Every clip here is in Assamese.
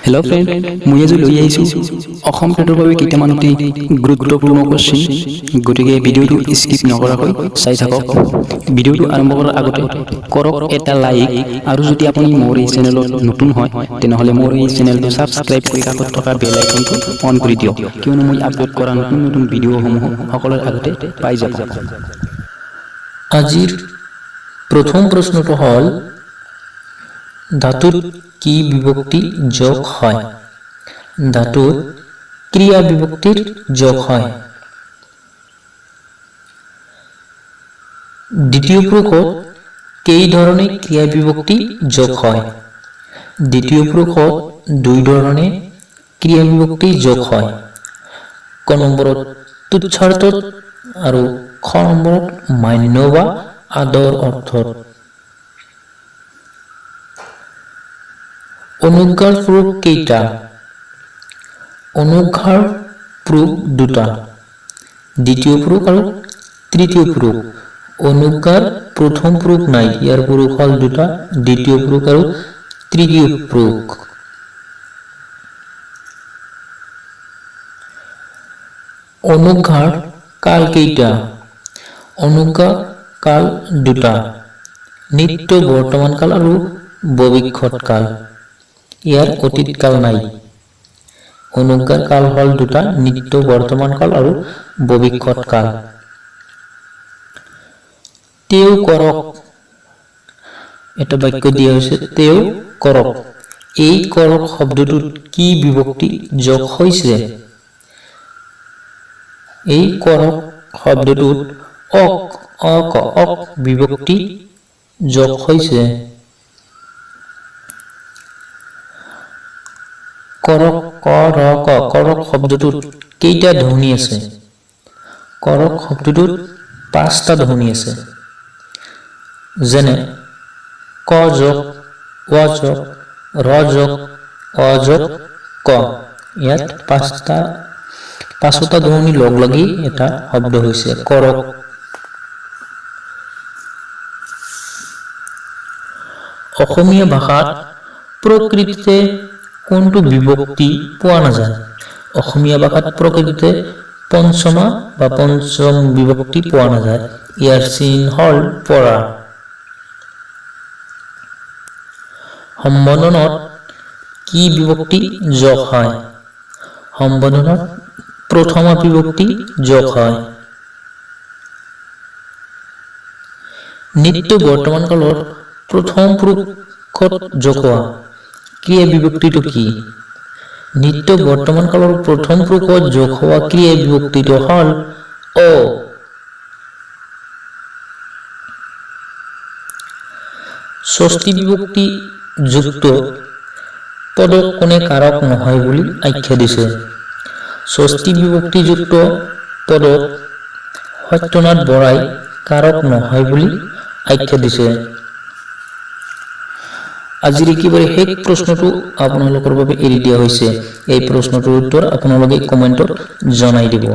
হেল্ল' ফ্ৰেণ্ড, মই আজি লৈ আহিছোঁ অসম টেটৰ বাবে কেইটামান অতি গুৰুত্বপূৰ্ণ কুৱেশ্যন। গতিকে ভিডিঅ'টো স্কিপ নকৰাকৈ চাই থাকক। ভিডিঅ'টো আৰম্ভ কৰাৰ আগতে কৰক এটা লাইক আৰু যদি আপুনি মোৰ এই চেনেলত নতুন হয়, তেনেহ'লে মোৰ এই চেনেলটো ছাবস্ক্ৰাইব কৰি কাষত থকা বেল আইকনটো অন কৰি দিয়ক, কিয়নো মই আপলোড কৰা নতুন নতুন ভিডিঅ'সমূহ সকলোৰে আগতে পাই যাব। আজিৰ প্ৰথম প্ৰশ্নটো হ'ল, ধাতুত কি বিভক্তি যোগ হয়? ধাতুত ক্ৰিয়া বিভক্তিৰ যোগ হয়। দ্বিতীয় পুৰুষত কেই ধৰণে ক্ৰিয়া বিভক্তি যোগ হয়? দ্বিতীয় পুৰুষত দুই ধৰণে ক্ৰিয়া বিভক্তি যোগ হয়। ক নম্বৰত তুচ্ছাৰ্থত আৰু খ নম্বৰত মান্য বা আদৰ অৰ্থত। অনুজ্ঞাৰ প্ৰয়োগ কেইটা? অনুজ্ঞাৰ প্ৰয়োগ দুটা, দ্বিতীয় পুৰুষ আৰু তৃতীয় পুৰুষ। অনুজ্ঞাৰ প্ৰথম পুৰুষ নাই, ইয়াৰ পুৰুষ হ'ল দুটা, দ্বিতীয় পুৰুষ আৰু তৃতীয় পুৰুষ। অনুজ্ঞাৰ কাল কেইটা? অনুজ্ঞা কাল দুটা, নিত্য বৰ্তমান কাল আৰু ভৱিষ্যত কাল। ইয়াৰ অতীত কাল নাই। অনুজ্ঞাৰ কাল হ'ল দুটা, নিত্য বৰ্তমান কাল আৰু ভৱিষ্যত কাল। তেওঁ কৰক, এটা বাক্য দিয়া হৈছে, তেওঁ কৰক। এই কৰক শব্দটোত কি বিভক্তি যোগ হৈছে? এই কৰক শব্দটোত অক, অ ক, অক বিভক্তি যোগ হৈছে। কৰক, ক ৰ ক, কৰক শব্দটোত কেইটা ধ্বনি আছে? কৰক শব্দটোত পাঁচটা ধ্বনি আছে, যেনে ক যোগ অ যোগ ৰ যোগ অ যোগ ক। ইয়াত পাঁচটা ধ্বনি লগ লাগি এটা শব্দ হৈছে কৰক। অসমীয়া ভাষাত প্ৰকৃতিতে কোনটো বিভক্তি পোৱা নাযায়? অসমীয়া ভাষাত প্ৰকৃতিতে পঞ্চমা বা পঞ্চম বিভক্তি পোৱা নাযায়। ইয়াৰ চিন হ'ল পৰা। সম্বোধনত কি বিভক্তি যোগ হয়? সম্বোধনত প্ৰথমা বিভক্তি যোগ হয়। নিত্য বৰ্তমান কালৰ প্ৰথম পুৰুষত যোগ হোৱা ক্ৰিয়া বিভক্তিটো কি? নিত্য বৰ্তমান কালৰ প্ৰথম পুৰুষত যোগ হোৱা ক্ৰিয়া বিভক্তিটো হ'ল অ। ষষ্ঠী বিভক্তি যুক্ত পদক কোনে কাৰক নহয় বুলি আখ্যা দিছে? ষষ্ঠী বিভক্তিযুক্ত পদক সত্যনাথ বৰাই কাৰক নহয় বুলি আখ্যা দিছে। আজিৰ একেবাৰে শেষ প্ৰশ্নটো আপোনালোকৰ বাবে এৰি দিয়া হৈছে। এই প্ৰশ্নটোৰ উত্তৰ আপোনালোকে কমেণ্টত জনাই দিব।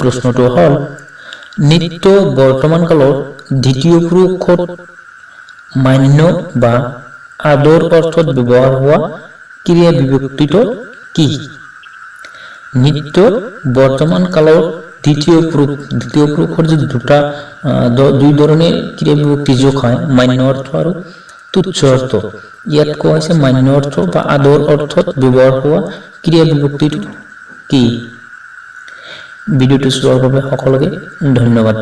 প্ৰশ্নটো হ'ল, নিত্য বৰ্তমান কালৰ দ্বিতীয় পুৰুষত মান্য বা আদৰ অৰ্থত ব্যৱহাৰ হোৱা ক্ৰিয়া বিভক্তিটো কি? নিত্য বৰ্তমান কালৰ দ্বিতীয় পুৰুষ, দ্বিতীয় পুৰুষৰ যে দুটা দুই ধৰণে ক্ৰিয়া বিভক্তি যোগ হয়, মান্য অৰ্থ আৰু তুচ্ছ অৰ্থ। ইয়াত কোৱা হৈছে মান্য অৰ্থ বা আদৰ অৰ্থত ব্যৱহাৰ হোৱা ক্ৰিয়া বিভক্তিটো কি? ভিডিঅ'টো চোৱাৰ বাবে সকলোকে ধন্যবাদ।